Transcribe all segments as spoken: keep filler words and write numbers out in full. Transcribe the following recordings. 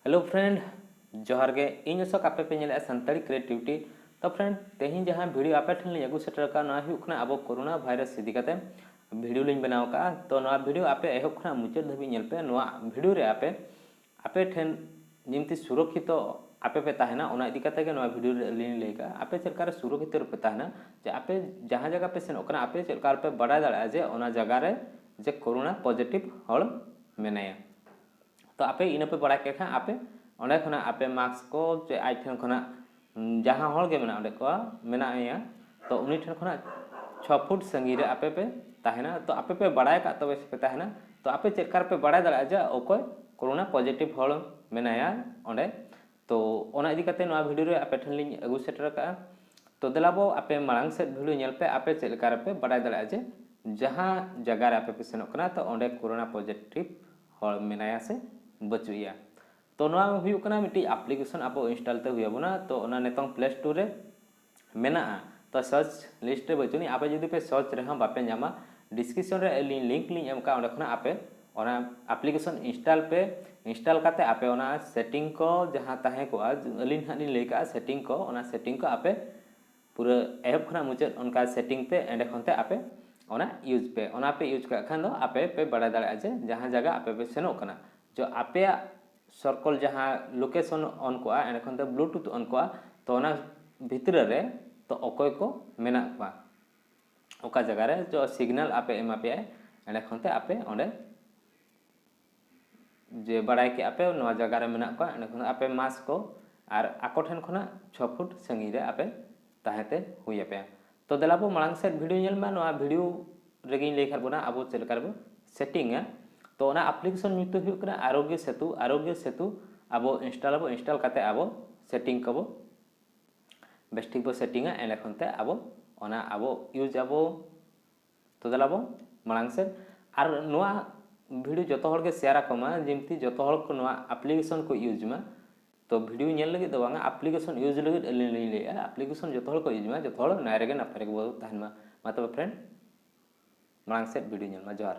Hello friend, ᱡᱚᱦᱟᱨ ᱜᱮ᱾ ᱤᱧ ᱚᱥᱳᱠ, ᱟᱯᱮ ᱯᱮ ᱧᱮᱞᱮᱫᱼᱟ ᱥᱟᱱᱛᱟᱲᱤ Creativity᱾ ᱛᱚ friend, ᱛᱮᱦᱮᱧ ᱡᱟᱦᱟᱸ video ᱟᱯᱮ ᱴᱷᱮᱱ ᱞᱤᱧ ᱟᱹᱜᱩ ᱥᱮᱴᱮᱨ ᱟᱠᱟᱫᱼᱟ, ᱱᱚᱣᱟ ᱦᱩᱭᱩᱜ ᱠᱟᱱᱟ ᱟᱵᱚ ᱠᱳᱨᱳᱱᱟ ᱵᱷᱟᱭᱨᱟᱥ ᱤᱫᱤ ᱠᱟᱛᱮ video ᱞᱤᱧ ᱵᱮᱱᱟᱣ ᱟᱠᱟᱫᱼᱟ᱾ ᱛᱚ ᱱᱚᱣᱟ video ᱟᱯᱮ ᱮᱦᱚᱵ ᱠᱷᱚᱱᱟᱜ ᱢᱩᱪᱟᱹᱫ ᱫᱷᱟᱹᱵᱤᱡ ᱧᱮᱞ ᱯᱮ᱾ ᱱᱚᱣᱟ video ᱨᱮ ᱟᱯᱮ, ᱟᱯᱮ ᱴᱷᱮᱱ ᱡᱤᱢᱛᱤ ᱥᱩᱨᱚᱠᱷᱤᱛᱚ ᱟᱯᱮ ᱯᱮ ᱛᱟᱦᱮᱱᱟ, ᱚᱱᱟ ᱤᱫᱤ ᱠᱟᱛᱮ ᱜᱮ ᱱᱚᱣᱟ video ᱨᱮ ᱟᱹᱞᱤᱧ ᱞᱤᱧ ᱞᱟᱹᱭ ᱟᱠᱟᱫᱼᱟ᱾ ᱟᱯᱮ ᱪᱮᱫ ᱞᱮᱠᱟ ᱨᱮ ᱥᱩᱨᱚᱠᱷᱤᱛᱚ ᱨᱮᱯᱮ ᱛᱟᱦᱮᱱᱟ, ᱡᱮ ᱟᱯᱮ ᱡᱟᱦᱟᱸ ᱡᱟᱭᱜᱟ ᱯᱮ ᱥᱮᱱᱚᱜ ᱠᱟᱱᱟ, ᱟᱯᱮ ᱪᱮᱫ ᱞᱮᱠᱟ ᱨᱮᱯᱮ ᱵᱟᱰᱟᱭ ᱫᱟᱲᱮᱭᱟᱜᱼᱟ ᱡᱮ ᱚᱱᱟ ᱡᱟᱭᱜᱟ ᱨᱮ ᱡᱮ ᱠᱳᱨᱳᱱᱟ positive ᱦᱚᱲ ᱢᱮᱱᱟᱭᱟ᱾ ᱛᱚ ᱟᱯᱮ ᱤᱱᱟᱹ ᱯᱮ ᱵᱟᱲᱟᱭ ᱠᱮᱫ ᱠᱷᱟᱱ, ᱟᱯᱮ ᱚᱸᱰᱮ ᱠᱷᱚᱱᱟᱜ ᱟᱯᱮ mask ᱠᱚ ᱪᱮ ᱟᱡ ᱴᱷᱮᱱ ᱠᱷᱚᱱᱟᱜ, ᱩᱢ, ᱡᱟᱦᱟᱸ ᱦᱚᱲ ᱜᱮ ᱢᱮᱱᱟᱜ, ᱚᱸᱰᱮ ᱠᱚ ᱢᱮᱱᱟᱜ ᱢᱮᱭᱟ, ᱛᱚ ᱩᱱᱤ ᱴᱷᱮᱱ ᱠᱷᱚᱱᱟᱜ ᱪᱷᱚ ᱯᱷᱩᱴ ᱥᱟᱺᱜᱤᱧ ᱨᱮ ᱟᱯᱮ ᱯᱮ ᱛᱟᱦᱮᱱᱟ᱾ ᱛᱚ ᱟᱯᱮ ᱯᱮ ᱵᱟᱲᱟᱭ ᱟᱠᱟᱫ ᱛᱚᱵᱮ ᱥᱮ ᱯᱮ ᱛᱟᱦᱮᱱᱟ᱾ ᱛᱚ ᱟᱯᱮ ᱪᱮᱫ ᱞᱮᱠᱟ ᱨᱮᱯᱮ ᱵᱟᱲᱟᱭ ᱫᱟᱲᱮᱭᱟᱜᱼᱟ ᱡᱮ ᱚᱠᱚᱭ ᱠᱳᱨᱳᱱᱟ positive ᱦᱚᱲ ᱢᱮᱱᱟᱭᱟ ᱚᱸᱰᱮ? ᱛᱚ ᱚᱱᱟ ᱤᱫᱤ ᱠᱟᱛᱮ ᱱᱚᱣᱟ video ᱨᱮ ᱟᱯᱮ ᱴᱷᱮᱱ ᱞᱤᱧ ᱟᱹᱜᱩ ᱥᱮᱴᱮᱨ ᱟᱠᱟᱫᱼᱟ᱾ ᱛᱚ ᱫᱮᱞᱟ ᱵᱚ ᱟᱯᱮ ᱢᱟᱲᱟᱝ ᱥᱮᱫ video ᱧᱮᱞ ᱯᱮ, ᱟᱯᱮ ᱪᱮᱫ ᱞᱮᱠᱟ ᱨᱮᱯᱮ ᱵᱟᱰᱟᱭ ᱫᱟᱲᱮᱭᱟᱜᱼᱟ ᱡᱮ ᱡᱟᱦᱟᱸ ᱡᱟᱭᱜᱟ ᱨᱮ ᱟᱯᱮ ᱯᱮ ᱥᱮᱱᱚᱜ ᱠᱟᱱᱟ, ᱛᱚ ᱚᱸᱰᱮ ᱠᱳᱨᱳᱱᱟ positive ᱦᱚᱲ ᱢᱮᱱᱟᱭᱟ ᱥᱮ ᱵᱟᱹᱪᱩᱜ ᱮᱭᱟ᱾ ᱛᱚ ᱱᱚᱣᱟ ᱦᱩᱭᱩᱜ ᱠᱟᱱᱟ ᱢᱤᱫᱴᱤᱡ application ᱟᱵᱚ install ᱛᱮ ᱦᱩᱭ ᱟᱵᱚᱱᱟ᱾ ᱛᱚ ᱚᱱᱟ ᱱᱤᱛᱚᱝ Play Store ᱨᱮ ᱢᱮᱱᱟᱜᱼᱟ᱾ ᱛᱚ search list ᱨᱮ ᱵᱟᱹᱪᱩᱜ ᱟᱹᱱᱤᱡ, ᱟᱯᱮ ᱡᱩᱫᱤ ᱯᱮ search ᱨᱮᱦᱚᱸ ᱵᱟᱯᱮ ᱧᱟᱢᱟ, description ᱨᱮ ᱟᱹᱞᱤᱧ link ᱞᱤᱧ ᱮᱢ ᱠᱟᱜᱼᱟ, ᱚᱸᱰᱮ ᱠᱷᱚᱱᱟᱜ ᱟᱯᱮ ᱚᱱᱟ application install ᱯᱮ᱾ Install ᱠᱟᱛᱮ ᱟᱯᱮ ᱚᱱᱟ setting ᱠᱚ ᱡᱟᱦᱟᱸ ᱛᱟᱦᱮᱸ ᱠᱚᱜᱼᱟ, ᱟᱹᱞᱤᱧ ᱱᱟᱦᱟᱜ ᱞᱤᱧ ᱞᱟᱹᱭ ᱠᱟᱜᱼᱟ setting ᱠᱚ, ᱚᱱᱟ setting ᱠᱚ ᱟᱯᱮ ᱯᱩᱨᱟᱹ ᱮᱦᱚᱵ ᱠᱷᱚᱱᱟᱜ ᱢᱩᱪᱟᱹᱫ ᱚᱱᱠᱟ setting ᱯᱮ, ᱮᱸᱰᱮ ᱠᱷᱚᱱ ᱛᱮ ᱟᱯᱮ ᱚᱱᱟ use ᱯᱮ᱾ ᱚᱱᱟ ᱯᱮ use ᱠᱟᱜ ᱠᱷᱟᱱ ᱫᱚ ᱟᱯᱮ ᱯᱮ ᱵᱟᱲᱟᱭ ᱫᱟᱲᱮᱭᱟᱜᱼᱟ ᱡᱮ ᱡᱟᱦᱟᱸ ᱡᱟᱭᱜᱟ ᱟᱯᱮ ᱯᱮ ᱥᱮᱱᱚᱜ ᱠᱟᱱᱟ, ᱡᱚ ᱟᱯᱮᱭᱟᱜ circle ᱡᱟᱦᱟᱸ location on ᱠᱚᱜᱼᱟ, ᱮᱸᱰᱮ ᱠᱷᱚᱱ ᱛᱮ Bluetooth on ᱠᱚᱜᱼᱟ, ᱛᱚ ᱚᱱᱟ ᱵᱷᱤᱛᱨᱤ ᱨᱮ ᱛᱚ ᱚᱠᱚᱭ ᱠᱚ ᱢᱮᱱᱟᱜ ᱠᱚᱣᱟ, ᱚᱠᱟ ᱡᱟᱭᱜᱟ ᱨᱮ ᱡᱚ signal ᱟᱯᱮ ᱮᱢᱟ ᱯᱮᱭᱟᱭ, ᱮᱸᱰᱮ ᱠᱷᱚᱱ ᱛᱮ ᱟᱯᱮ ᱚᱸᱰᱮ ᱡᱮ ᱵᱟᱲᱟᱭ ᱠᱮᱜᱼᱟ ᱯᱮ ᱱᱚᱣᱟ ᱡᱟᱭᱜᱟ ᱨᱮ ᱢᱮᱱᱟᱜ ᱠᱚᱣᱟ, ᱮᱸᱰᱮ ᱠᱷᱚᱱ ᱟᱯᱮ mask ᱠᱚ ᱟᱨ ᱟᱠᱚ ᱴᱷᱮᱱ ᱠᱷᱚᱱᱟᱜ ᱪᱷᱚ ᱯᱷᱩᱴ ᱥᱟᱺᱜᱤᱧ ᱨᱮ ᱟᱯᱮ ᱛᱟᱦᱮᱸ ᱛᱮ ᱦᱩᱭ ᱟᱯᱮᱭᱟ᱾ ᱛᱚ ᱫᱮᱞᱟ ᱵᱚ ᱢᱟᱲᱟᱝ ᱥᱮᱫ video ᱧᱮᱞ ᱢᱟ᱾ ᱱᱚᱣᱟ video ᱨᱮᱜᱮᱧ ᱞᱟᱹᱭ ᱠᱷᱟᱱ ᱵᱚᱱᱟ ᱟᱵᱚ ᱪᱮᱫ ᱞᱮᱠᱟ ᱨᱮᱵᱚ setting ᱟ᱾ ᱛᱚ ᱚᱱᱟ application ᱧᱩᱛᱩᱢ ᱦᱩᱭᱩᱜ ᱠᱟᱱᱟ ᱟᱨᱳᱜᱽᱭᱚ ᱥᱮᱛᱩ᱾ ᱟᱨᱳᱜᱽᱭᱚ ᱥᱮᱛᱩ ᱟᱵᱚ install ᱟᱵᱚ, install ᱠᱟᱛᱮ ᱟᱵᱚ setting ᱠᱚᱵᱚ ᱵᱮᱥ ᱴᱷᱤᱠ ᱵᱚ setting ᱟ, ᱮᱸᱰᱮ ᱠᱷᱚᱱ ᱛᱮ ᱟᱵᱚ ᱚᱱᱟ ᱟᱵᱚ use ᱟᱵᱚ᱾ ᱛᱚ ᱫᱮᱞᱟ ᱵᱚ ᱢᱟᱲᱟᱝ ᱥᱮᱫ᱾ ᱟᱨ ᱱᱚᱣᱟ video ᱡᱚᱛᱚ ᱦᱚᱲ ᱜᱮ share ᱟᱠᱚ ᱢᱟ, ᱡᱮᱢᱛᱤ ᱡᱚᱛᱚ ᱦᱚᱲ ᱠᱚ ᱱᱚᱣᱟ application ᱠᱚ use ᱢᱟ᱾ ᱛᱚ video ᱧᱮᱞ ᱞᱟᱹᱜᱤᱫ ᱫᱚ ᱵᱟᱝᱟ, application use ᱞᱟᱹᱜᱤᱫ ᱟᱹᱞᱤᱧ ᱞᱤᱧ ᱞᱟᱹᱭᱮᱫᱼᱟ, application ᱡᱚᱛᱚ ᱦᱚᱲ ᱠᱚ use ᱢᱟ, ᱡᱚᱛᱚ ᱦᱚᱲ ᱱᱟᱭ ᱨᱮᱜᱮ ᱱᱟᱯᱟᱭ ᱨᱮᱜᱮ ᱵᱚ ᱛᱟᱦᱮᱱ ᱢᱟ᱾ ᱢᱟ ᱛᱚᱵᱮ friend, ᱢᱟᱲᱟᱝ ᱥᱮᱫ video ᱧᱮᱞ ᱢᱟ᱾ ᱡᱚᱦᱟᱨ᱾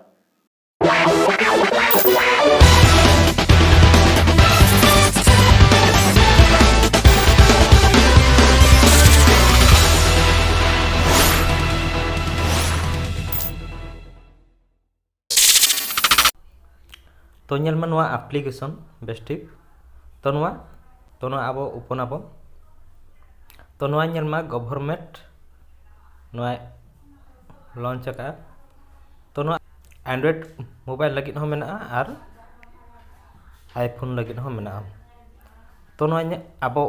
ᱛᱚ ᱧᱮᱞ ᱢᱮ ᱱᱚᱣᱟ ᱟᱯᱞᱤᱠᱮᱥᱚᱱ ᱵᱮᱥᱴᱷᱤᱠ᱾ ᱛᱚ ᱱᱚᱣᱟ ᱛᱚ ᱱᱚᱣᱟ ᱟᱵᱚ ᱳᱯᱮᱱ ᱟᱵᱚ᱾ ᱛᱚ ᱱᱚᱣᱟ ᱧᱮᱞ ᱢᱟ ᱜᱚᱵᱷᱚᱨᱱᱢᱮᱱᱴ ᱱᱚᱣᱟ ᱞᱚᱧᱪ ᱟᱠᱟᱫᱼᱟ᱾ ᱛᱚ ᱱᱚᱣᱟ ᱮᱱᱰᱨᱚᱭᱮᱰ ᱢᱳᱵᱟᱭᱤᱞ ᱞᱟᱹᱜᱤᱫ ᱦᱚᱸ ᱢᱮᱱᱟᱜᱼᱟ ᱟᱨ ᱟᱭᱯᱷᱳᱱ ᱞᱟᱹᱜᱤᱫ ᱦᱚᱸ ᱢᱮᱱᱟᱜᱼᱟ᱾ ᱛᱚ ᱱᱚᱣᱟ ᱧᱮ- ᱟᱵᱚ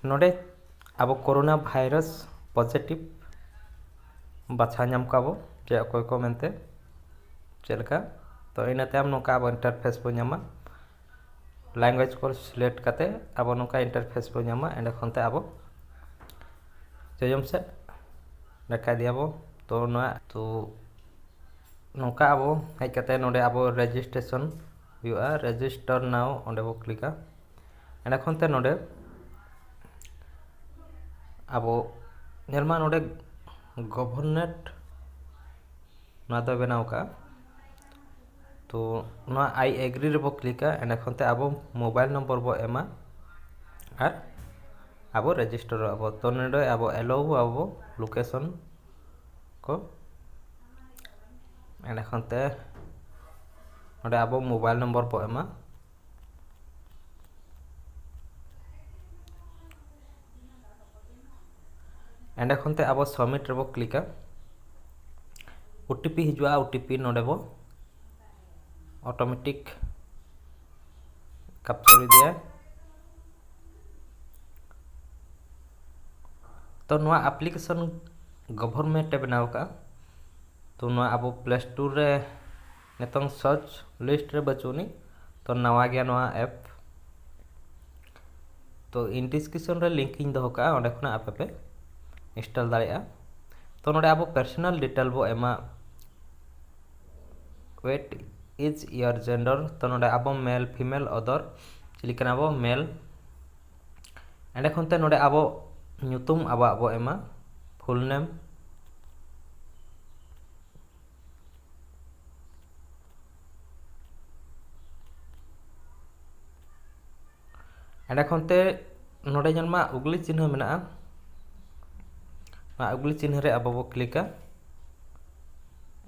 ᱱᱚᱰᱮ ᱟᱵᱚ ᱠᱳᱨᱳᱱᱟ ᱵᱷᱟᱭᱨᱟᱥ ᱯᱚᱡᱤᱴᱤᱵᱷ ᱵᱟᱪᱷᱟᱣ ᱧᱟᱢ ᱠᱚᱣᱟ ᱵᱚ ᱡᱮ ᱚᱠᱚᱭ ᱠᱚ ᱢᱮᱱᱛᱮ ᱪᱮᱫ ᱞᱮᱠᱟ᱾ ᱛᱚ ᱤᱱᱟᱹ ᱛᱟᱭᱚᱢ ᱱᱚᱝᱠᱟ ᱟᱵᱚ ᱤᱱᱴᱟᱨᱯᱷᱮᱥ ᱵᱚ ᱧᱟᱢᱟ᱾ ᱞᱮᱝᱜᱩᱭᱮᱡᱽ ᱠᱚ ᱥᱤᱞᱮᱠᱴ ᱠᱟᱛᱮ ᱟᱵᱚ ᱱᱚᱝᱠᱟ ᱤᱱᱴᱟᱨᱯᱷᱮᱥ ᱵᱚ ᱧᱟᱢᱟ᱾ ᱮᱸᱰᱮ ᱠᱷᱚᱱ ᱛᱮ ᱟᱵᱚ ᱡᱚᱡᱚᱢ ᱥᱮᱫ ᱱᱟᱠᱟ ᱤᱫᱤᱭᱟᱵᱚ᱾ ᱛᱚ ᱱᱚᱣᱟ ᱛᱚ ᱱᱚᱝᱠᱟ ᱟᱵᱚ ᱦᱮᱡ ᱠᱟᱛᱮ ᱱᱚᱰᱮ ᱟᱵᱚ ᱨᱮᱡᱤᱥᱴᱨᱮᱥᱚᱱ ᱦᱩᱭᱩᱜᱼᱟ, ᱨᱮᱡᱤᱥᱴᱟᱨ ᱱᱟᱣ ᱚᱸᱰᱮ ᱵᱚ ᱠᱞᱤᱠᱟ᱾ ᱮᱸᱰᱮ ᱠᱷᱚᱱ ᱛᱮ ᱱᱚᱰᱮ ᱟᱵᱚ ᱧᱮᱞ ᱢᱟ ᱱᱚᱰᱮ ᱜᱚᱵᱷᱚᱨᱱᱢᱮᱱᱴ ᱱᱚᱣᱟ ᱫᱚ ᱵᱮᱱᱟᱣ ᱠᱟᱜᱼᱟ᱾ ᱛᱚ ᱱᱚᱣᱟ ᱟᱭ ᱮᱜᱽᱨᱤ ᱨᱮᱵᱚ ᱠᱞᱤᱠᱟ᱾ ᱮᱸᱰᱮ ᱠᱷᱚᱱ ᱛᱮ ᱟᱵᱚ ᱢᱳᱵᱟᱭᱤᱞ ᱱᱚᱢᱵᱚᱨ ᱵᱚ ᱮᱢᱟ ᱟᱨ ᱟᱵᱚ ᱨᱮᱡᱤᱥᱴᱟᱨᱚᱜ ᱟᱵᱚ᱾ ᱛᱚ ᱱᱚᱰᱮ ᱟᱵᱚ ᱮᱞᱳᱣ ᱟᱵᱚ ᱞᱳᱠᱮᱥᱚᱱ ᱠᱚ᱾ ᱮᱸᱰᱮ ᱠᱷᱚᱱ ᱛᱮ ᱱᱚᱰᱮ ᱟᱵᱚ ᱢᱳᱵᱟᱭᱤᱞ ᱱᱚᱢᱵᱚᱨ ᱵᱚ ᱮᱢᱟ᱾ ᱮᱸᱰᱮ ᱠᱷᱚᱱ ᱛᱮ ᱟᱵᱚ ᱥᱟᱵᱢᱤᱴ ᱨᱮᱵᱚ ᱠᱞᱤᱠᱟ᱾ ᱳ ᱴᱤ ᱯᱤ ᱦᱤᱡᱩᱜᱼᱟ, ᱳ ᱴᱤ ᱯᱤ ᱱᱚᱰᱮ ᱵᱚ ᱚᱴᱳᱢᱮᱴᱤᱠ ᱠᱮᱯᱪᱟᱨ ᱤᱫᱤᱭᱟ᱾ ᱛᱚ ᱱᱚᱣᱟ ᱟᱯᱞᱤᱠᱮᱥᱚᱱ ᱜᱚᱵᱷᱚᱨᱱᱢᱮᱱᱴ ᱮ ᱵᱮᱱᱟᱣ ᱟᱠᱟᱫᱼᱟ᱾ ᱛᱚ ᱱᱚᱣᱟ ᱟᱵᱚ ᱯᱞᱮ ᱥᱴᱳᱨ ᱨᱮ ᱱᱤᱛᱚᱝ ᱥᱟᱨᱪ ᱞᱤᱥᱴ ᱨᱮ ᱵᱟᱹᱪᱩᱜ ᱟᱹᱱᱤᱡ, ᱛᱚ ᱱᱟᱣᱟ ᱜᱮᱭᱟ ᱱᱚᱣᱟ ᱮᱯ᱾ ᱛᱚ ᱤᱧ ᱰᱤᱥᱠᱨᱤᱯᱥᱚᱱ ᱨᱮ ᱞᱤᱝᱠ ᱤᱧ ᱫᱚᱦᱚ ᱠᱟᱜᱼᱟ, ᱚᱸᱰᱮ ᱠᱷᱚᱱᱟᱜ ᱟᱯᱮ ᱯᱮ ᱤᱱᱥᱴᱚᱞ ᱫᱟᱲᱮᱭᱟᱜᱼᱟ᱾ ᱛᱚ ᱱᱚᱰᱮ ᱟᱵᱚ ᱯᱟᱨᱥᱚᱱᱟᱞ ᱰᱤᱴᱮᱞ ᱵᱚ ᱮᱢᱟ, what is your gender, ᱛᱚ ᱱᱚᱰᱮ ᱟᱵᱚ ᱢᱮᱞ ᱯᱷᱤᱢᱮᱞ ᱚᱫᱚᱨ ᱪᱤᱞᱤ ᱠᱟᱱᱟ ᱵᱚ ᱢᱮᱞ᱾ ᱮᱸᱰᱮ ᱠᱷᱚᱱ ᱛᱮ ᱱᱚᱰᱮ ᱟᱵᱚ ᱧᱩᱛᱩᱢ ᱟᱵᱚᱣᱟᱜ ᱵᱚ ᱮᱢᱟ, ᱯᱷᱩᱞ ᱱᱮᱢ᱾ ᱮᱸᱰᱮ ᱠᱷᱚᱱ ᱛᱮ ᱱᱚᱰᱮ ᱧᱮᱞ ᱢᱟ ᱩᱜᱽᱞᱤ ᱪᱤᱱᱦᱟᱹ ᱢᱮᱱᱟᱜᱼᱟ, ᱱᱚᱣᱟ ᱩᱜᱽᱞᱤ ᱪᱤᱱᱦᱟᱹ ᱨᱮ ᱟᱵᱚ ᱵᱚ ᱠᱞᱤᱠᱟ᱾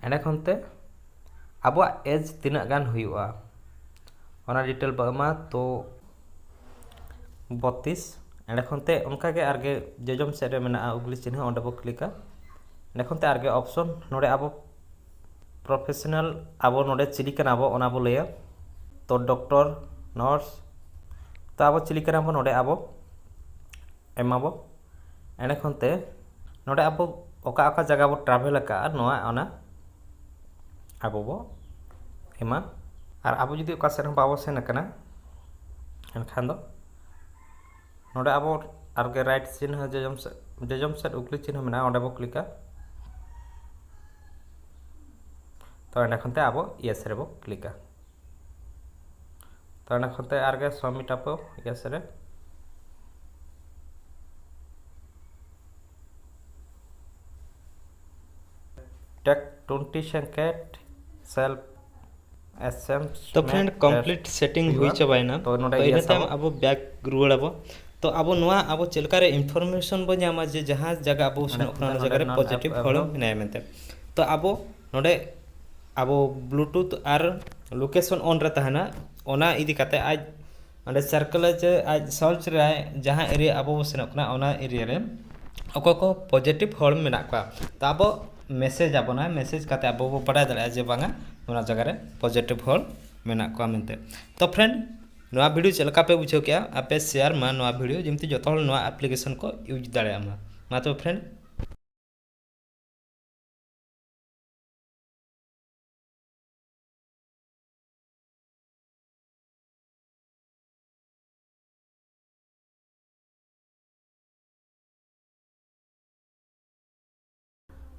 ᱮᱸᱰᱮ ᱠᱷᱚᱱ ᱛᱮ ᱟᱵᱚᱣᱟᱜ ᱮᱡᱽ ᱛᱤᱱᱟᱹᱜ ᱜᱟᱱ ᱦᱩᱭᱩᱜᱼᱟ, ᱚᱱᱟ ᱰᱤᱴᱮᱞ ᱵᱚ ᱮᱢᱟ᱾ ᱛᱚ ᱵᱚᱛᱤᱥ, ᱮᱸᱰᱮ ᱠᱷᱚᱱ ᱛᱮ ᱚᱱᱠᱟ ᱜᱮ ᱟᱨᱜᱮ ᱡᱚᱡᱚᱢ ᱥᱮᱫ ᱨᱮ ᱢᱮᱱᱟᱜᱼᱟ ᱩᱜᱽᱞᱤ ᱪᱤᱱᱦᱟᱹ, ᱚᱸᱰᱮ ᱵᱚ ᱠᱞᱤᱠᱟ᱾ ᱮᱸᱰᱮ ᱠᱷᱚᱱ ᱛᱮ ᱟᱨᱜᱮ ᱚᱯᱥᱚᱱ, ᱱᱚᱰᱮ ᱟᱵᱚ ᱯᱨᱚᱯᱷᱮᱥᱚᱱᱟᱞ, ᱟᱵᱚ ᱱᱚᱰᱮ ᱪᱤᱞᱤ ᱠᱟᱱᱟ ᱵᱚ ᱚᱱᱟ ᱵᱚ ᱞᱟᱹᱭᱟ᱾ ᱛᱚ ᱰᱚᱠᱴᱚᱨ, ᱱᱟᱨᱥ, ᱛᱚ ᱟᱵᱚ ᱪᱤᱞᱤ ᱠᱟᱱᱟ ᱵᱚ ᱱᱚᱰᱮ ᱟᱵᱚ ᱮᱢᱟᱵᱚ᱾ ᱮᱸᱰᱮ ᱠᱷᱚᱱ ᱛᱮ ᱱᱚᱰᱮ ᱟᱵᱚ ᱚᱠᱟ ᱚᱠᱟ ᱡᱟᱭᱜᱟ ᱵᱚ ᱴᱨᱟᱵᱷᱮᱞ ᱟᱠᱟᱫᱼᱟ, ᱱᱚᱣᱟ ᱚᱱᱟ ᱟᱵᱚ ᱵᱚ ᱮᱢᱟ᱾ ᱟᱨ ᱟᱵᱚ ᱡᱩᱫᱤ ᱚᱠᱟ ᱥᱮᱫ ᱦᱚᱸ ᱵᱟᱵᱚ ᱥᱮᱱ ᱟᱠᱟᱱᱟ, ᱮᱱᱠᱷᱟᱱ ᱫᱚ ᱱᱚᱰᱮ ᱟᱵᱚ ᱟᱨᱜᱮ ᱨᱟᱭᱤᱴ ᱪᱤᱱᱦᱟᱹ, ᱡᱚᱡᱚᱢ ᱥᱮᱫ, ᱡᱚᱡᱚᱢ ᱥᱮᱫ ᱩᱜᱽᱞᱤ ᱪᱤᱱᱦᱟᱹ ᱢᱮᱱᱟᱜᱼᱟ, ᱚᱸᱰᱮ ᱵᱚ ᱠᱞᱤᱠᱟ᱾ ᱛᱚ ᱮᱸᱰᱮ ᱠᱷᱚᱱ ᱛᱮ ᱟᱵᱚ ᱭᱮᱥ ᱨᱮᱵᱚ ᱠᱞᱤᱠᱟ᱾ ᱛᱚ ᱮᱸᱰᱮ ᱠᱷᱚᱱ ᱛᱮ ᱟᱨᱜᱮ ᱥᱟᱵᱢᱤᱴ ᱟᱵᱚ ᱭᱮᱥ ᱨᱮ᱾ ᱴᱮᱠ ᱴᱩᱱᱴᱤ ᱥᱮᱝᱠᱮᱴ ᱥᱮᱞᱯ ᱮᱥᱮᱥᱢᱮᱱᱴ ᱛᱚ ᱯᱷᱨᱮᱱᱰ, ᱠᱚᱢᱯᱞᱤᱴ ᱥᱮᱴᱤᱝ ᱦᱩᱭ ᱦᱩᱭᱩᱜᱼᱟ᱾ ᱪᱟᱵᱟᱭᱮᱱᱟ᱾ ᱛᱚ ᱱᱚᱰᱮ ᱛᱚ ᱤᱱᱟᱹ ᱭᱮᱥ ᱛᱟᱭᱚᱢ ᱟᱵᱚ᱾ ᱟᱵᱚ ᱵᱮᱠ ᱨᱩᱣᱟᱹᱲ ᱟᱵᱚ᱾ ᱛᱚ ᱟᱵᱚ ᱱᱚᱣᱟ ᱟᱵᱚ ᱪᱮᱫ ᱞᱮᱠᱟ ᱨᱮ ᱤᱱᱯᱷᱚᱨᱢᱮᱥᱚᱱ ᱵᱚ ᱧᱟᱢᱟ ᱡᱮ ᱡᱟᱦᱟᱸ ᱡᱟᱭᱜᱟ ᱟᱵᱚ ᱥᱮᱱᱚᱜ ᱠᱟᱱᱟ, ᱚᱱᱟ ᱡᱟᱭᱜᱟ ᱨᱮ ᱯᱚᱡᱤᱴᱤᱵᱷ ᱦᱚᱲ ᱢᱮᱱᱟᱭᱟ ᱢᱮᱱᱛᱮ᱾ ᱛᱚ ᱟᱵᱚ ᱱᱚᱰᱮ ᱟᱵᱚ ᱵᱞᱩᱴᱩᱛᱷ ᱟᱨ ᱞᱳᱠᱮᱥᱚᱱ ᱚᱱ ᱨᱮ ᱛᱟᱦᱮᱱᱟ, ᱚᱱᱟ ᱤᱫᱤ ᱠᱟᱛᱮ ᱟᱡ ᱚᱸᱰᱮ ᱥᱟᱨᱠᱮᱞ ᱟᱭ ᱪᱮ ᱟᱡ ᱥᱟᱨᱪ ᱨᱮ ᱡᱟᱦᱟᱸ ᱮᱨᱤᱭᱟ ᱟᱵᱚ ᱵᱚ ᱥᱮᱱᱚᱜ ᱠᱟᱱᱟ, ᱚᱱᱟ ᱮᱨᱤᱭᱟ ᱨᱮ ᱚᱠᱚᱭ ᱠᱚ ᱯᱚᱡᱤᱴᱤᱵᱷ ᱦᱚᱲ ᱢᱮᱱᱟᱜ ᱠᱚᱣᱟ, ᱛᱚ ᱟᱵᱚ ᱢᱮᱥᱮᱡᱽ ᱟᱵᱚᱱᱟ᱾ ᱢᱮᱥᱮᱡᱽ ᱠᱟᱛᱮ ᱟᱵᱚ ᱵᱚ ᱵᱟᱰᱟᱭ ᱫᱟᱲᱮᱭᱟᱜᱼᱟ ᱡᱮ ᱵᱟᱝᱟ ᱚᱱᱟ ᱡᱟᱭᱜᱟ ᱨᱮ ᱯᱚᱡᱤᱴᱤᱵᱷ ᱦᱚᱲ ᱢᱮᱱᱟᱜ ᱠᱚᱣᱟ ᱢᱮᱱᱛᱮ᱾ ᱛᱚ ᱯᱷᱨᱮᱱᱰ, ᱱᱚᱣᱟ ᱵᱷᱤᱰᱤᱭᱳ ᱪᱮᱫ ᱞᱮᱠᱟ ᱯᱮ ᱵᱩᱡᱷᱟᱹᱣ ᱠᱮᱜᱼᱟ? ᱟᱯᱮ ᱥᱮᱭᱟᱨ ᱢᱟ ᱱᱚᱣᱟ ᱵᱷᱤᱰᱤᱭᱳ, ᱡᱮᱢᱛᱤ ᱡᱚᱛᱚ ᱦᱚᱲ ᱱᱚᱣᱟ ᱟᱯᱞᱤᱠᱮᱥᱚᱱ ᱠᱚ ᱤᱭᱩᱡᱽ ᱫᱟᱲᱮᱭᱟᱜ ᱢᱟ᱾ ᱢᱟ ᱛᱚᱵᱮ ᱯᱷᱨᱮᱱᱰ,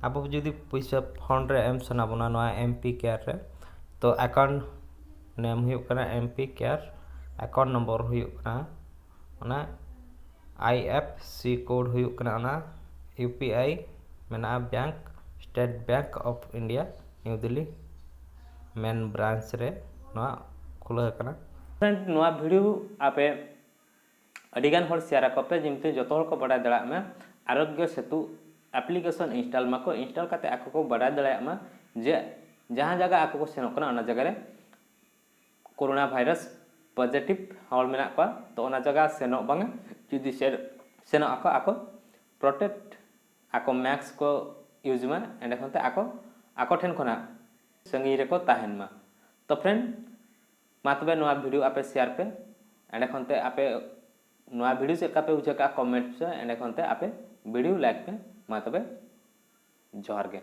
ᱟᱵᱚ ᱡᱩᱫᱤ ᱯᱩᱭᱥᱟᱹ ᱯᱷᱚᱱᱰ ᱨᱮ ᱮᱢ ᱥᱟᱱᱟ ᱵᱚᱱᱟ ᱱᱚᱣᱟ ᱮᱢ ᱯᱤ ᱠᱮᱭᱟᱨ ᱨᱮ, ᱛᱚ ᱮᱠᱟᱣᱩᱱᱴ ᱱᱮᱢ ᱦᱩᱭᱩᱜ ᱠᱟᱱᱟ M P care, account number ᱦᱩᱭᱩᱜ ᱠᱟᱱᱟ ᱚᱱᱟ, ᱟᱭ ᱮᱯᱷ ᱥᱤ ᱠᱳᱰ ᱦᱩᱭᱩᱜ ᱠᱟᱱᱟ ᱚᱱᱟ ᱭᱩ ᱯᱤ ᱟᱭ ᱢᱮᱱᱟᱜᱼᱟ, bank, state bank of India, new Delhi main branch ᱨᱮ ᱱᱚᱣᱟ ᱠᱷᱩᱞᱟᱹᱣ ᱟᱠᱟᱱᱟ᱾ ᱯᱷᱨᱮᱱᱰ, ᱱᱚᱣᱟ ᱵᱷᱤᱰᱤᱭᱳ ᱟᱯᱮ ᱟᱹᱰᱤᱜᱟᱱ ᱦᱚᱲ ᱥᱮᱭᱟᱨ ᱟᱠᱚ ᱯᱮ, ᱡᱮᱢᱛᱮ ᱡᱚᱛᱚ ᱦᱚᱲ ᱠᱚ ᱵᱟᱰᱟᱭ ᱫᱟᱲᱮᱭᱟᱜ ᱢᱟ ᱟᱨᱳᱜᱽᱭᱚ ᱥᱮᱛᱩ ᱟᱯᱞᱤᱠᱮᱥᱚᱱ ᱤᱱᱥᱴᱚᱞ ᱢᱟᱠᱚ, ᱤᱱᱥᱴᱚᱞ ᱠᱟᱛᱮ ᱟᱠᱚ ᱠᱚ ᱵᱟᱰᱟᱭ ᱫᱟᱲᱮᱭᱟᱜ ᱢᱟ ᱡᱮ ᱡᱟᱦᱟᱸ ᱡᱟᱭᱜᱟ ᱟᱠᱚ ᱠᱚ ᱥᱮᱱᱚᱜ ᱠᱟᱱᱟ, ᱚᱱᱟ ᱡᱟᱭᱜᱟ ᱨᱮ ᱠᱳᱨᱳᱱᱟ ᱵᱷᱟᱭᱨᱟᱥ ᱯᱚᱡᱤᱴᱤᱵᱷ ᱦᱚᱲ ᱢᱮᱱᱟᱜ ᱠᱚᱣᱟ, ᱛᱚ ᱚᱱᱟ ᱡᱟᱭᱜᱟ ᱥᱮᱱᱚᱜ ᱵᱟᱝᱟ᱾ ᱡᱩᱫᱤ ᱥᱮ-, ᱥᱮᱱᱚᱜ ᱟᱠᱚ, ᱟᱠᱚ ᱯᱨᱚᱴᱮᱠᱴ, ᱟᱠᱚ ᱢᱟᱥᱠ ᱠᱚ ᱤᱭᱩᱡᱽ ᱢᱟ, ᱮᱸᱰᱮ ᱠᱷᱚᱱ ᱛᱮ ᱟᱠᱚ, ᱟᱠᱚ ᱴᱷᱮᱱ ᱠᱷᱚᱱᱟᱜ ᱥᱟᱺᱜᱤᱧ ᱨᱮᱠᱚ ᱛᱟᱦᱮᱱ ᱢᱟ᱾ ᱛᱚ ᱯᱷᱨᱮᱱᱰ, ᱢᱟ ᱛᱚᱵᱮ ᱱᱚᱣᱟ ᱵᱷᱤᱰᱤᱭᱳ ᱟᱯᱮ ᱥᱮᱭᱟᱨ ᱯᱮ, ᱮᱸᱰᱮ ᱠᱷᱚᱱ ᱛᱮ ᱟᱯᱮ ᱱᱚᱣᱟ ᱵᱷᱤᱰᱤᱭᱳ ᱪᱮᱫ ᱞᱮᱠᱟ ᱯᱮ ᱵᱩᱡᱷᱟᱹᱣ ᱠᱟᱜᱼᱟ ᱠᱚᱢᱮᱱᱴ ᱯᱮ, ᱮᱸᱰᱮ ᱠᱷᱚᱱ ᱛᱮ ᱟᱯᱮ ᱵᱷᱤᱰᱤᱭᱳ ᱞᱟᱭᱤᱠ ᱯᱮ᱾ ᱢᱟ ᱛᱚᱵᱮ ᱡᱚᱦᱟᱨ ᱜᱮ᱾